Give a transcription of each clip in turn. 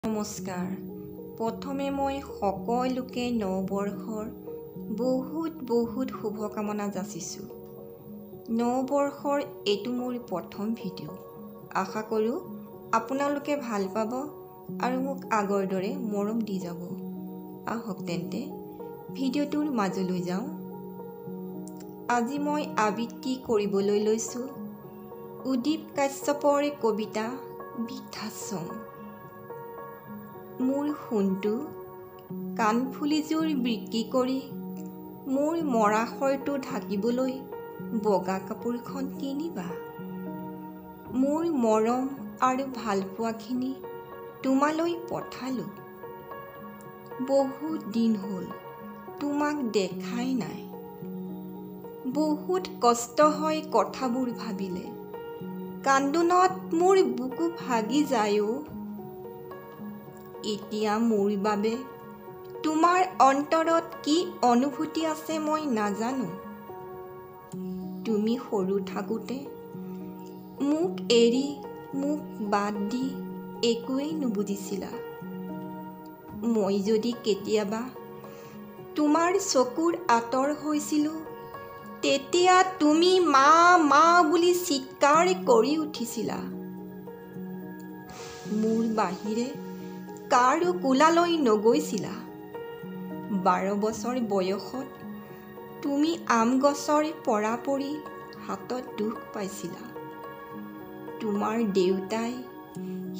নমস্কাৰ। প্ৰথমে মই সকলোকে নৱবৰ্ষৰ বহুত বহুত শুভকামনা যাচিছোঁ। নৱবৰ্ষৰ এইটো মোৰ প্ৰথম ভিডিঅ'। আশা কৰোঁ আপোনালোকে ভাল পাব আৰু মোক আগৰ দৰে মৰম দি যাব। আহক তেন্তে ভিডিঅ'টোৰ মাজলৈ যাওঁ। আজি মই আবৃত্তি কৰিবলৈ লৈছোঁ উদীপ কাশ্যপৰ কবিতা বৃদ্ধাশ্ৰম। মোৰ সোণটো, কাণফুলিযোৰ বিক্ৰী কৰি মোৰ মৰাশয়টো ঢাকিবলৈ বগা কাপোৰখন কিনিবা। মোৰ মৰম আৰু ভালপোৱাখিনি তোমালৈ পঠালোঁ। বহুত দিন হ'ল তোমাক দেখাই নাই। বহুত কষ্ট হয় কথাবোৰ ভাবিলে, কান্দোনত মোৰ বুকু ভাগি যায় অ'। এতিয়া মোৰ বাবে তোমাৰ অন্তৰত কি অনুভূতি আছে মই নাজানো। তুমি সৰু থাকোঁতে মোক এৰি, মোক বাদ দি একোৱেই নুবুজিছিলা। মই যদি কেতিয়াবা তোমাৰ চকুৰ আঁতৰ হৈছিলোঁ, তেতিয়া তুমি মা মা বুলি চিৎকাৰ কৰি উঠিছিলা। মোৰ বাহিৰে কাৰো কোলালৈ নগৈছিলা। 12 বছৰ বয়সত তুমি আম গছৰ পৰা পৰি হাতত দুখ পাইছিলা। তোমাৰ দেউতাই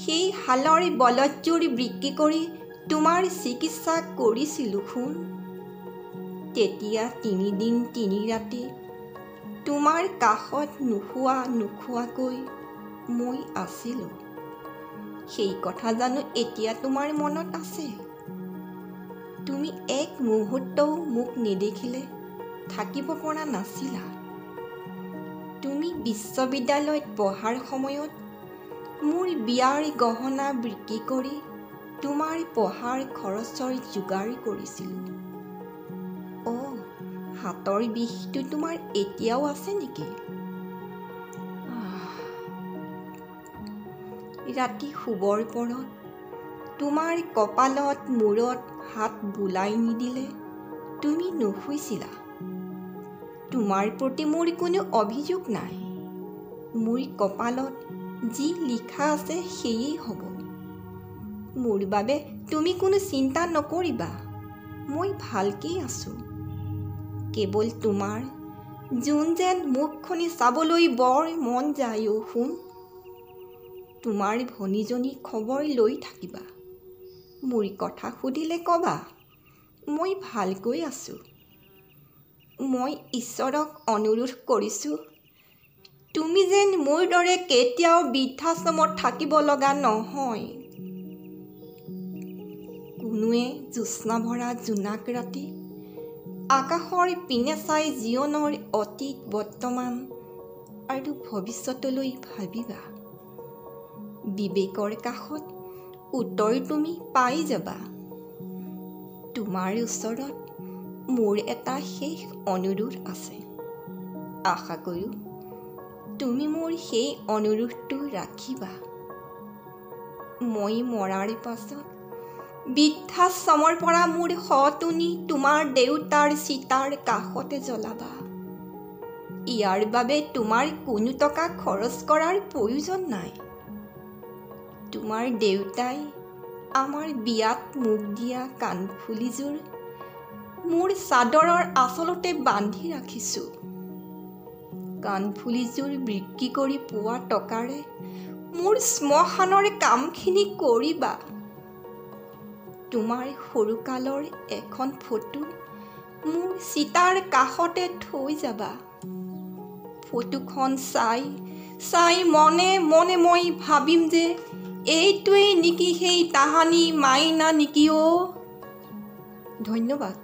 সেই শালৰ বলদযোৰ বিক্ৰী কৰি তোমাৰ চিকিৎসা কৰিছিল সোণ। তেতিয়া 3 দিন 3 ৰাতি তোমাৰ কাষত নোশোৱা নোখোৱাকৈ মই আছিলোঁ। সেই কথা জানো এতিয়া তোমাৰ মনত আছে? তুমি এক মুহূৰ্তও মোক নেদেখিলে থাকিব পৰা নাছিলা। তুমি বিশ্ববিদ্যালয়ত পঢ়াৰ সময়ত মোৰ বিয়াৰ গহনা বিক্ৰী কৰি তোমাৰ পঢ়াৰ খৰচৰ যোগাৰ কৰিছিলোঁ। অ', হাতৰ বিষটো তোমাৰ এতিয়াও আছে নেকি? আহ, ৰাতি শুবৰ পৰত তোমাৰ কপালত মূৰত হাত বুলাই নিদিলে তুমি নুশুইছিলা। তোমাৰ প্ৰতি মোৰ কোনো অভিযোগ নাই। মোৰ কপালত যি লিখা আছে সেয়েই হ'ব। মোৰ বাবে তুমি কোনো চিন্তা নকৰিবা, মই ভালকেই আছোঁ। কেৱল তোমাৰ জোন যেন মুখখনি চাবলৈ বৰ মন যায় অ' সোণ। তোমাৰ ভনীজনীৰ খবৰ লৈ থাকিবা। মোৰ কথা সুধিলে ক'বা মই ভালকৈ আছোঁ। মই ঈশ্বৰক অনুৰোধ কৰিছোঁ, তুমি যেন মোৰ দৰে কেতিয়াও বৃদ্ধাশ্ৰমত থাকিব লগা নহয়। কোনোৱে জ্যোৎস্নাভৰা জোনাক ৰাতি আকাশৰ পিনে চাই জীৱনৰ অতীত, বৰ্তমান আৰু ভৱিষ্যতলৈ ভাবিবা। বিবেকৰ কাষত উত্তৰ তুমি পাই যাবা। তোমাৰ ওচৰত মোৰ এটা শেষ অনুৰোধ আছে। আশা কৰোঁ তুমি মোৰ সেই অনুৰোধটো ৰাখিবা। মই মৰাৰ পাছত বৃদ্ধাশ্ৰমৰ পৰা মোৰ শৱটো নি তোমাৰ দেউতাৰ চিতাৰ কাষতে জ্বলাবা। ইয়াৰ বাবে তোমাৰ কোনো টকা খৰচ কৰাৰ প্ৰয়োজন নাই। তোমাৰ দেউতাই আমাৰ বিয়াত মোক দিয়া কাণফুলিযোৰ মোৰ চাদৰৰ আঁচলতে বান্ধি ৰাখিছোঁ। কাণফুলিযোৰ বিক্ৰী কৰি পোৱা টকাৰে মোৰ শ্মশানৰ কামখিনি কৰিবা। তোমাৰ সৰুকালৰ এখন ফটো মোৰ চিতাৰ কাষতে থৈ যাবা। ফটোখন চাই চাই মনে মনে মই ভাবিম যে এইটোৱেই নেকি সেই তাহানি মাইনা নেকি অ'। ধন্যবাদ।